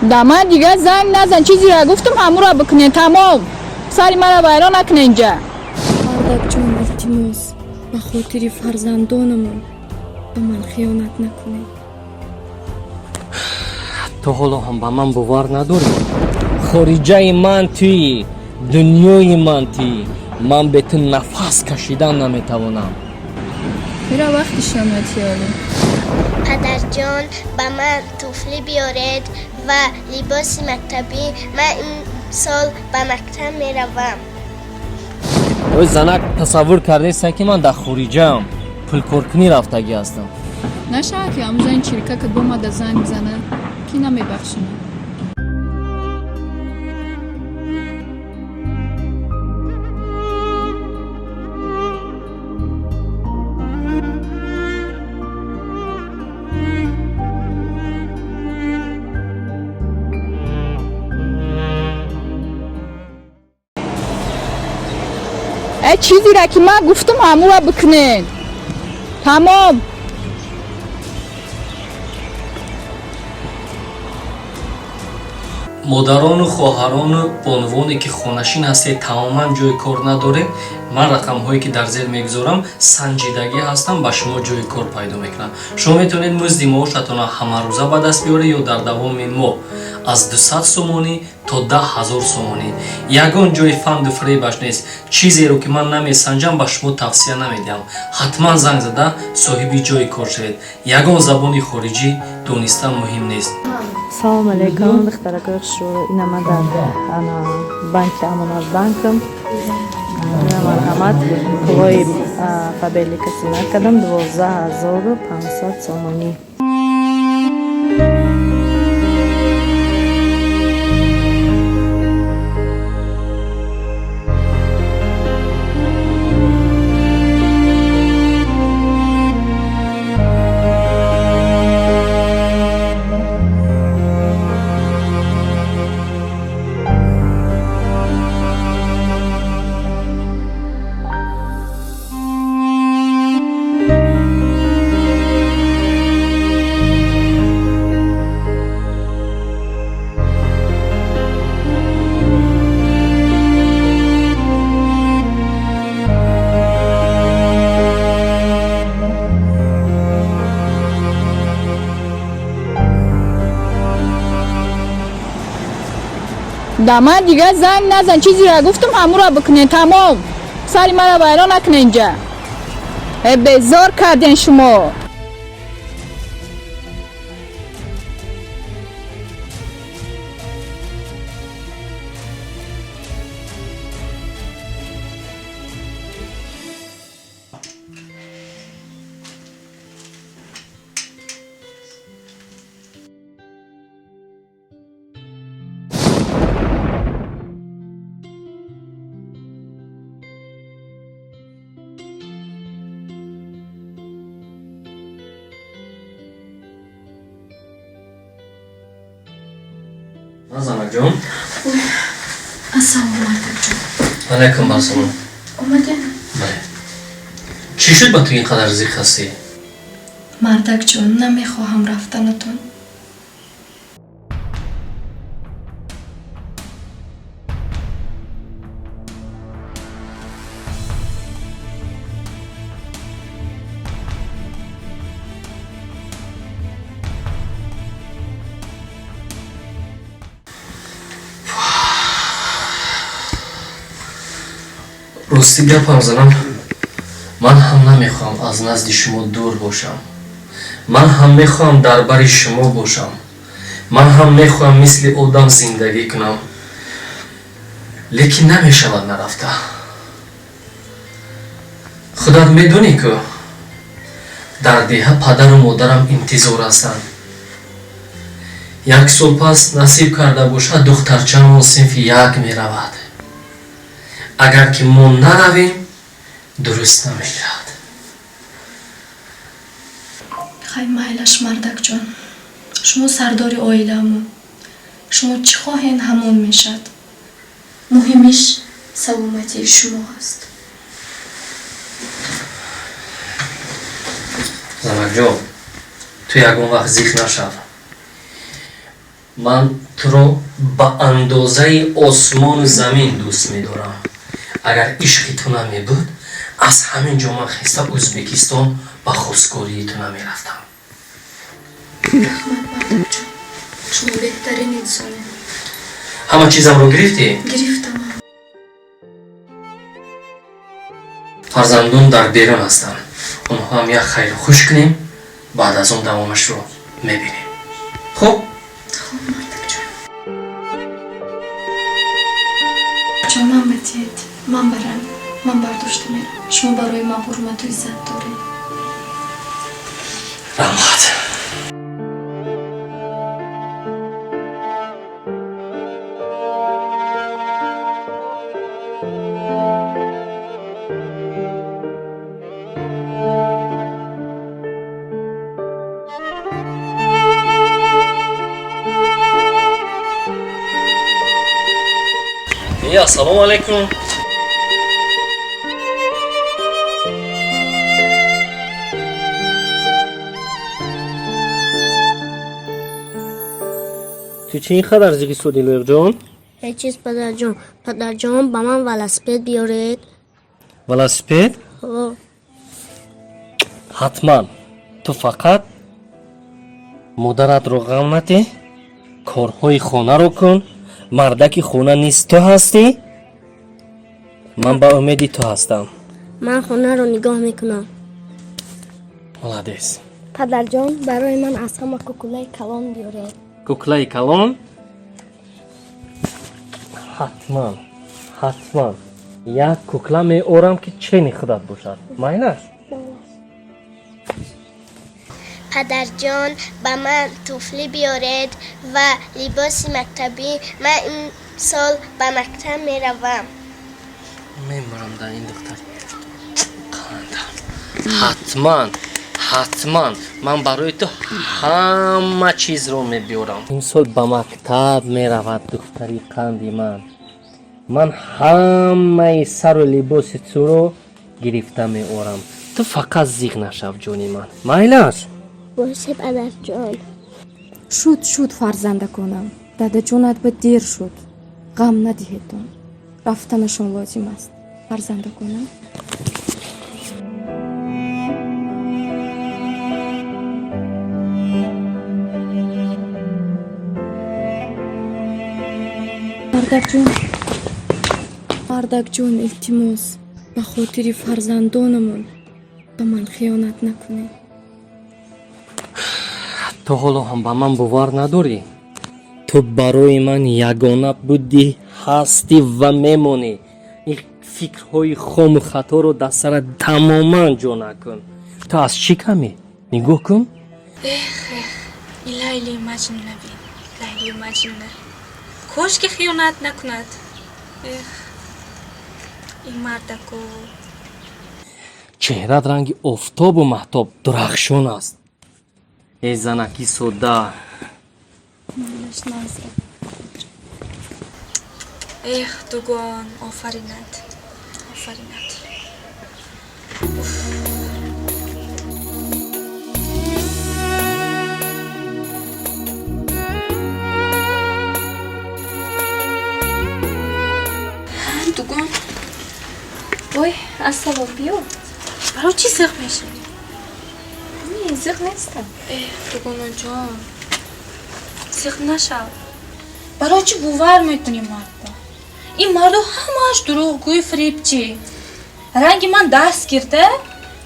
Да ман дигар занг назан, чизеро гуфтам, ҳамуро бикунед, тамом. Сари маро вайрон накунед инҷа. Мардакҷон, илтимос, ба хотири фарзандонамон ба ман хиёнат накунед. Ту ҳоло ҳам ба ман бовар надорӣ? Хориҷаи ман туӣ, дунёи ман туӣ. Ман бе ту нафас кашидан наметавонам. Ира вақти шоматиёлӣ. Падарҷон, ба ман туфлӣ биёред ва либоси мактабӣ. Ман ин сол ба мактаб меравам. Ой, занак, тасаввур кардаеста, ки ман дар хориҷаам, пулкоркунӣ рафтагӣ ҳастам. Нашавад, ки ҳамун зани чирка, ки бомада занг бизана, ки намебахшам. Э, чизеро ки ман гуфтам, ҳамуро бикунед, тамом. Модарону хоҳарону бонувоне, ки хонашин ҳастед, тамоман ҷои кор надоред, ман рақамҳое, ки дар зер мегузорам, санҷидагӣ ҳастам, ба шумо ҷои кор пайдо мекунам. Шумо метавонед музди маошатонро ҳамарӯза ба даст биёред ё дар давоми моҳ аз 200 сомонӣ то 10 000 сомонӣ. Ягон ҷои фанду фиребаш нест. Чизеро, ки ман намесанҷам, ба шумо тавсия намедиҳам. Ҳатман занг зада соҳиби ҷои кор шавед. Ягон забони хориҷӣ донистан муҳим нест. Салом алейкум, духтаракои хушрӯ. Ина ман дар ана банки Амонат банкам. Ина, марҳамат, пулои Фаберлика синат кардам, 12 500 сомонӣ. Да ман дигар занг назан, чизеро гуфтам, ҳамуро бикунед, тамом. Сари маро вайрон накунед инҷа. Э, безор карден шумо. Занакҷон. Ассалому, мардакҷон. Алайкум ассалом. Омадем. Бале, чӣ шуд, ба ту ин қадар зиқ ҳастӣ? Мардакҷон, намехоҳам рафтанатон. Рости гапам, занам, ман ҳам намехоҳам аз назди шумо дур бошам. Ман ҳам мехоҳам дар бари шумо бошам. Ман ҳам мехоҳам мисли одам зиндагӣ кунам, лекин намешавад нарафта. Худат медонӣ, ку дар деҳа падару модарам интизор ҳастанд. Як сол пас, насиб карда бошад, духтарчаамон синфи як меравад. Агар ки мо наравем, дуруст намегирад. Хай, майлаш, мардакҷон. Шумо сардори оиламон, шумо чӣ хоҳен, ҳамон мешад. Муҳимиш саломатии шумо ҳаст. Занакҷон, ту ягон вақт зиқ нашав. Ман туро ба андозаи осмону замин дӯст медорам. Агар ишқи ту намебуд, аз ҳамин ҷо ман хеста Ӯзбекистон ба хостгории ту намерафтам. Раҳмат, мардакҷон, шумо беҳтарин инсонед. Ҳама чизамро гирифтӣ? Гирифтам. Фарзандон дар берун ҳастанд, онҳо ҳам як хайру хуш кунем, баъд аз он давомашро мебинем. Хуб? Хуб, мардакҷон. Ҷон, ман батиед, ман барам, ман бардошта мерам. Шумо барои ман ҳурмату иззат доред. Раҳмат. Ассалому алайкум. Ту чӣ ин қадар зиқи шудӣ, Лоиқҷон? Ҳеҷ чиз, падарҷон. Падарҷон, ба ман велосипед биёред. Велосипед? Ҳо. Ҳатман. Ту фақат модаратро ғам надиҳ, корҳои хонаро кун. Мардаки хона низ ту ҳастӣ. Ман ба умеди ту ҳастам. Ман хонаро нигоҳ мекунам. Молодец. Падарҷон, барои ман аз ҳама кукулаи калон биёред. Куклаи калон? Ҳатман, ҳатман як кукла меорам, ки чени худат бошад. Майлаш? Падарҷон, ба ман туфлӣ биёред ва либоси мактабӣ. Ман имсол ба мактаб меравам. Мемурам дар ин духтар. Ҳатман, ҳатман ман барои ту ҳама чизро мебиёрам. Имсол ба мактаб меравад духтари қанди ман. Ман ҳамаи сару либоси туро гирифта меорам. Ту фақат зиқ нашав, ҷони ман. Майлаш? Боше, падарҷон. Шуд, шуд, фарзандаконам. Дадаҷонат ба дер шуд. Ғам надиҳедон, рафтанашон лозим аст, фарзандаконам. Мардакҷон, мардакҷон, илтимос, ба хотири фарзандонамон ба ман хиёнат накунед. Ту ҳоло ҳам ба ман бовар надорӣ? Ту барои ман ягона будӣ, ҳастӣ ва мемонӣ. Ин фикрҳои хому хаторо дар сарат тамоман ҷо накун. Ту аз чӣ камӣ? Нигоҳ кун. Эх, эх, и Лайли Маҷнуна бин, Лайлию Маҷнуна. Кошки хиёнат накунад. Эх, ин мардаку. Чеҳрат ранги офтобу маҳтоб дурахшон аст. Эй занаки содда. Эх, дугон, офаринат, офаринат. Дугон. Ой, ассалом, биё. Барои чӣ зиқ мешавӣ? Не, зиқ нестам. Эх, дугонаҷон, зиқ нашав. Барои чӣ бовар мекунӣ мардба? Ин мардо ҳамааш дурӯғгӯи фиребчӣ. Ранги ман даст гирда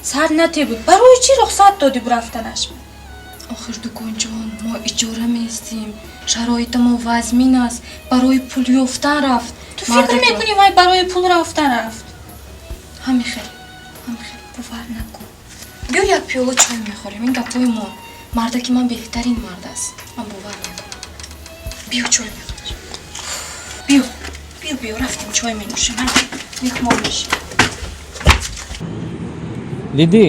сар натебуд. Барои чӣ рухсат додӣ бурафтанаш? Охир, дуконҷон, мо иҷора меистем, шароитамо вазмин аст. Барои пул ёфтан рафт. Ту фикр мекунӣ, вай барои пул рафтан рафт? Ҳамихел, ҳамихел, бовар накун. Биё, як пиёла чой мехӯрем. Ин гапҳои мо. Мардаки ман беҳтарин мард аст, ман бовар мекунам. Биё, чой мехӯрем. Биё, биё, биё, рафтем, чой менӯшем, меҳмон мешем. Дидӣ,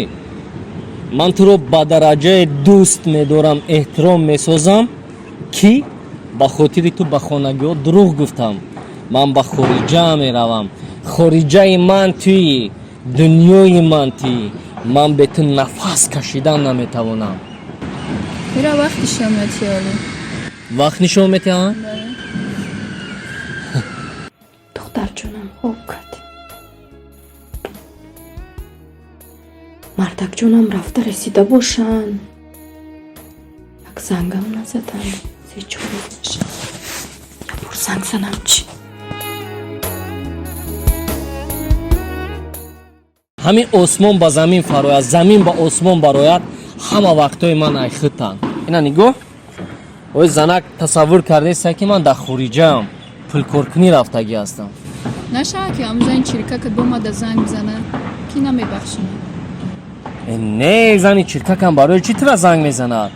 ман туро ба дараҷае дӯст медорам, эҳтиром месозам, ки ба хотири ту ба хонагиҳо дурӯғ гуфтам. Ман ба хориҷа меравам. Хориҷаи ман туӣ, дунёи ман туӣ. Ман бе ту нафас кашидан наметавонам. Ира вақти шоматиёлӣ. Вақт нишон метиҳанд? Духтарҷонам хоб кард. Мардакҷонам рафта расида бошанд. Як зангам назаданд. Се-чор рӯз мешавад. Як бор занг занам чӣ? Ҳамин осмон ба замин фарояд, замин ба осмон барояд, ҳама вақтҳои ман айхудтанд. Ина нигоҳ, ой занак, тасаввур кардаеста, ки ман дар хориҷаам, пулкоркунӣ рафтагӣ ҳастам. Нашавад, ки ҳамун зани чиркакат бомада занг бизана, ки намебахшам. Не, зани чиркакам барои чӣ тура занг мезанад?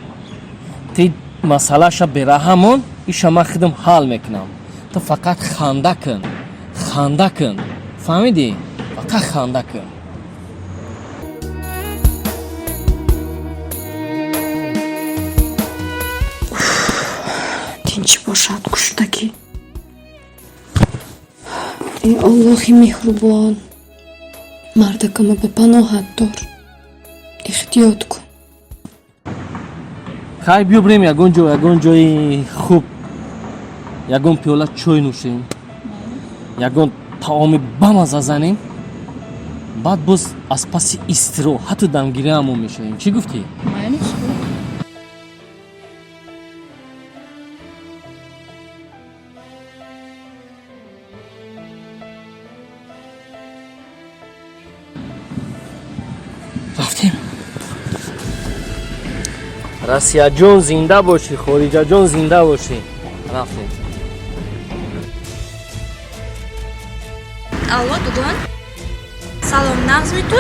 Ти масъалаша бераҳамон, иша ман худам ҳал мекунам. Ту фақат ханда кун, ханда кун, фаҳмидӣ? Фақат ханда кун. Тинчӣ бошад, куштагӣ. Эй Аллоҳи меҳрубон, мардакама ба паноҳат дор. Эҳтиёт кун. Хай, биё бирем ягон ҷо, ягон ҷои хуб, ягон пиёла чой нӯшем, ягон таоми бамаза занем, баъд боз аз паси истироҳату дамгириамон мешавем. Чӣ гуфтӣ? Майли. Рафтем. Россияҷон, зинда бошӣ, хориҷаҷон, зинда бошӣ. Рафтем. Алло, дудон, салом, нағзми ту?